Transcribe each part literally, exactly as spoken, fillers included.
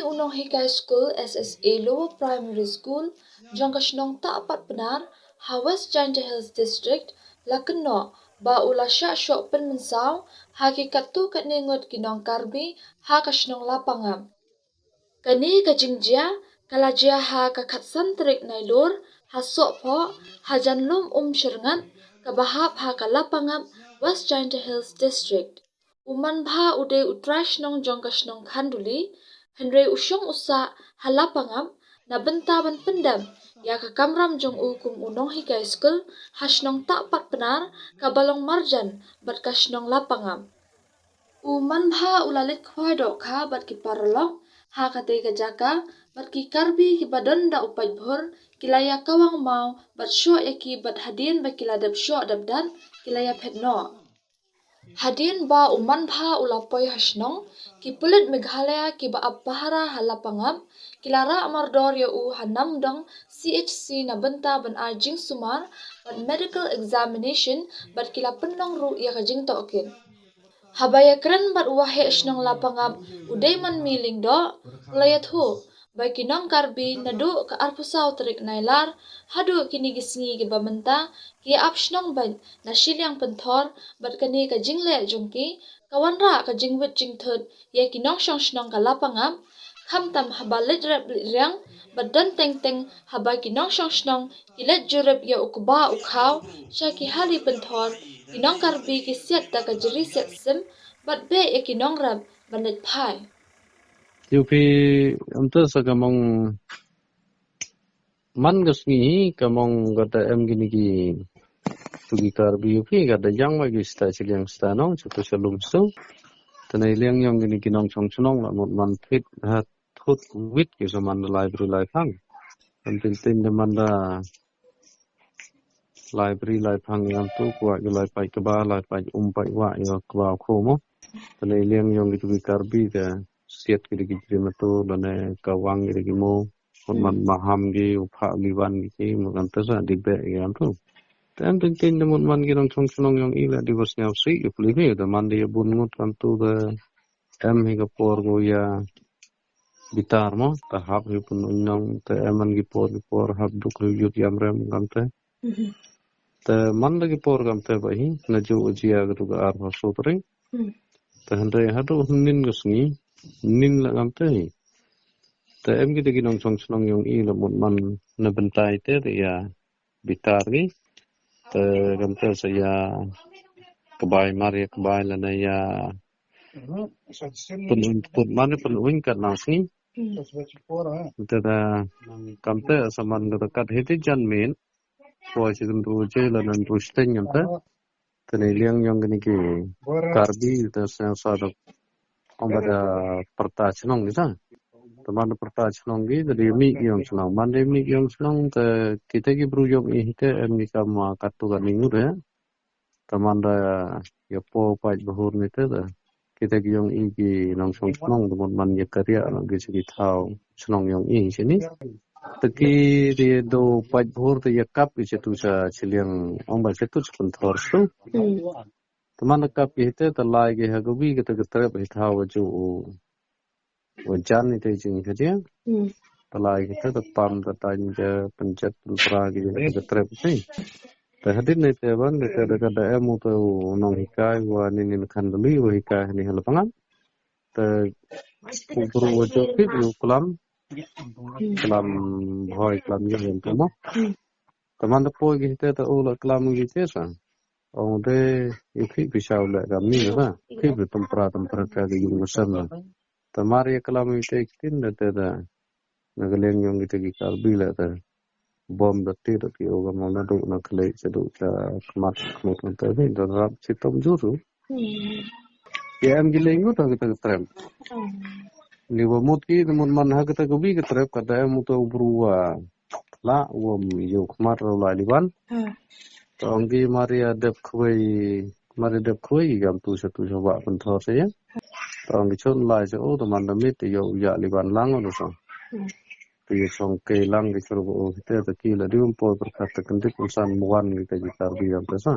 U nonghikai skul S S A Lower Primary School jong ka shnong Tahpatpnar ha West Jaintia Hills District la kynnoh ba u la shah shoh pynmynsaw ha ki katto katne ngut ki nong Karbi ha ka shnong Lapangap. Kane ka jingjia ka la jia ha ka khatsan tarik Nailur ha Sohphoh, ha jan lum Umshyrngat kaba hap ha ka Lapangap, West Jaintia Hills District. U Manbha u dei u trai shnong jong ka shnong Khanduli, hynrei u shong u sah ha Lapangap na bynta ban pyndep ïa ka kamram jong u kum u nonghikai skul ha shnong Tahpatpnar kaba long marjan bad ka shnong Lapangap. U Manbha u la leit khwai dohkha bad ki paralok ha katei ka jaka, bad ki Karbi kiba don da u paidbhur ki la ïa kawang maw bad shoh ïa ki, bad hadien ba ki la dep shoh dep dat ki la ïa phet noh. Hadien ba u Manbha u la poi ha shnong, ki pulit Meghalaya kiba ap pahara ha Lapangap ki la rah mardor ïa u ha Namdong C H C na bynta ban ai jingsumar bad medical examination, bad ki la pynlong ruh ïa ka jingtohkit. Haba ïakren bad u waheh shnong Lapangap, u Deimanmi Lyngdoh, u la ïathuh ba ki nong Karbi naduh ka arphew saw tarik Nailar haduh kine ki sngi kiba mynta ki ap shnong beit na shiliang pynthor, bad kane ka jingleh jong ki ka wanrah ka jingwit jingthut ïa ki nongshong shnong ka Lapangap, khamtam haba leit rep leit riang bad don teng teng haba ki nongshong shnong ki leit jurip ïa u kba u khaw sha ki hali pynthor, ki nong Karbi ki siat da ka jri siat sim bad beh ïa ki nongrep ban leit phai. Ïa phi, ym te sa ka mong man ka sngi hi, ka mong ka da em kine ki, tu ki Karbi ïa phi, ka da ïang ma ki sta shiliang sta nong, sha tu sha lum sha tu. Te na i liang ïong kine ki nongshong shnong la mut man thit ha thut wit ki sa man da lai bri lai phang. Kan tin tin da man da lai bri lai phang ïa tu kwah ki lai pait kba, lai pait um pait wah ïa kba u kho mo. Te na i liang ïong ki tu ki Karbi ka siat ki da ki jri ma tu, lane ka wang ki da ki mo. Mut man maham ki, u phah liwan ki, mut kan te sa di beh ki kan tu. Te em tin tin da mut man ki nongshong shnong ïong i la di bas ñiaw si, ïa pli hi, da man di ïa bun ngut kan tu da em hi ka por ko ïa bitar mo, ta hap hi pun uñ nong, te em man ki por, ki por hap duk hi yut ïam rem kan te. Te man da ki por kan te ba hi, na ju u jia ka tu ka ar ha sut ring. Te hynrei haduh hynnin ka sngi, hynnin la kan te hi. Te em ki te ki nongshong shnong ïong i la mut man na bynta i te, te ïa bitar ki. Te kan te sa ïa kbai mar ïa kbai lane ïa pun uñ, pun man pun uñ kat nang sngi. Te da kan te sa man ka te kat hi te jan min. Poi shi kan ru je lane ru shteng kan te. Te na i liang ïong kine ki Karbi te sa sa da ong ba da pyrta chnong ki sa. Te man da pyrta chnong ki, te da mih ïong chnong. Man da mih ïong chnong, te kita ki bru ïong i hi te em ki kam, ah, kat tu kat ni ngut eh. Te man da ïa po pait bahur ni te, te kita ki ïong i ki nongshong shnong, te mut man ïa kariah nang ki sa ki thaw chnong ïong i sini. Te ki, ki do pait bahur te ïa kap ki sa tu sa shiliang, ong ba sa tu sa pynthor tu. Te man da kap ki hi te, te lai ki ha ka wi ka te ka trep hi thaw wa ju u, wa jan hi te jing ka jia. Te lai ki te, te pam te taiñ te pynjet pynpra ki hi te ka trep hi. Te hadien ni te ban, te te da ka da em u te u nonghikai wa ni ni Khanduli wa hikai ni ha Lapangap. Te u bru wa ju kit u klam, klam bhoi klam ïa ïa te mo. Te man da poi ki hi te, te u la klam ki te sa. Ong de, ïa phi phi shaw le kam ni ba. Phi phi pynpra pynpra ka ki yung sam na. Te mar ïa klam ïa te ki tin da te da. Na ka liang ïong ki te ki Karbi le te. Bom da te da ki o ka mo na du na khlei sa du sa khmat khmut kan te ni da rap chi tom jur ru. Ïa em ki leng ngut ha ki te ki trep. Ni wa mut ki, ni mut man ha ki te ki wi ki trep ka da em u te u bru wa la wom ïa u khmat rau lai liwan. Te ong ki mar ïa dep khwei, mar ïa dep khwei ki kam tu sa tu sa wa pynthor sa ïa. Te ong ki chon lai sa o te man da mit te ïa u ïa liwan lang o sa. Te ïa chong kei lang ki chon o ki te te ki la di um poi pyrkhat te kyndit um san muan ki te ki Karbi ïa te sa.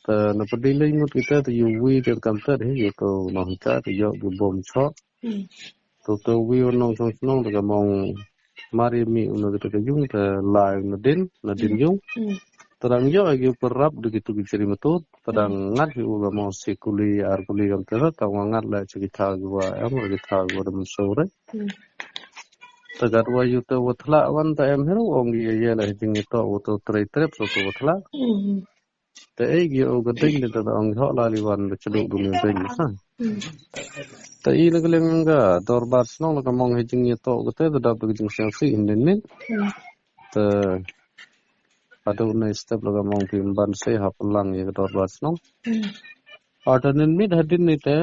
Te na pyrdi lei ngut ki te te ïa wi te kam te hi ïa to nong hi te te ïa ki bom chok. To to wi u nongshong shnong da ka mong mari mi u na ka yung te lai na din na din yung. Te dang ïoh ïa ki u pyrap da ki tu ki jri matut. Te dang ngat hi u ka mong si kuli ar kuli kam te ra ta wa ngat la chi ki tha ki wa em ki tha ki wa da mun so re. Te gat wa yu te wa thla wan ta em heru ong ki ye la hi jing to u to trei trep so to wa thla. Te ei gi o ga ding de ta ong ho la li wan de chdu du ni ding ha. Te i na ka liang ka dorbar shnong la ka mong he jing ye to ka te da dap ka jing siang si hin din min. Te adu na step la ka mong phi ban se ha plang ye ka dorbar shnong. Adu nin mit ha din ni te.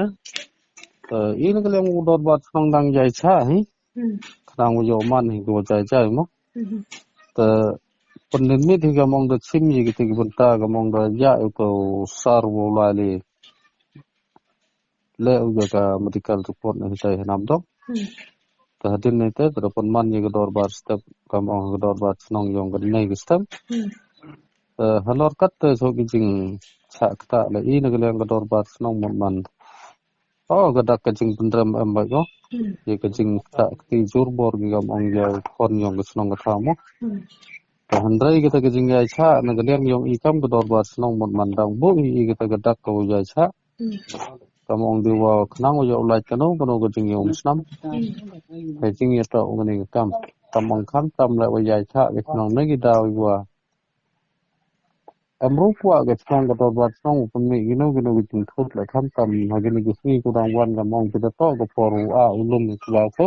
Te i na ka liang u dorbar shnong dang jai cha hi. Khnang u yo man hi ko jai jai mo. Te pynlin mit hi ka mong da chim yi ki ti ki bynta ka mong da ya u ko sar wo lai li. Le u ya ka medical report na hi tai hanam dok. Te hadin ni te te pynman yi ka dorbar step ka mong ka dorbar shnong yong ka nei ka step. Te halor kat te so ki jing cha kta le i na ka liang ka dorbar shnong mon man. Oh, ka dak ka jing pynrem em bai ko. Ye ka jing ta kti jur bor ki gam ong ya kon yong ka shnong ka tha mo. Ka hynrei kita ka jing ya cha na ka liang yong i kam ka dorbar shnong mut man dang bu i kita ka dak ka ya cha. Kam ong di wa khnang ya u lait kano kano ka jing yong snam. Ka jing ya ta ong ni ka kam. Kam ong kam tam le wa ya cha ka shnong na ki daw wa. Em ru kwah ka shnong ka dorbar shnong u pynmih kino kino ki jingthut la khamtam ha kino ki sngi ku dang wan ka mong ki da toh ka por u a u lum ki kwah ko.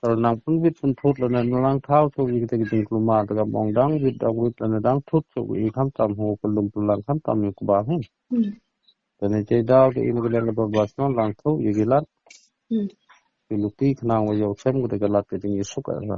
Tara nang pynbit pynthut la na lang thaw to ki kita ki jingkluma ta ka mong dang bit dang bit la na dang thut to ki khamtam ho ka lum pynlang khamtam ki kwah hi. Te ne jai daw te ino ki leng ka dorbar shnong lang thaw ki ki lat. Ki luti khnang wa yoh chem ku te ka lat ka jing yisuk ka.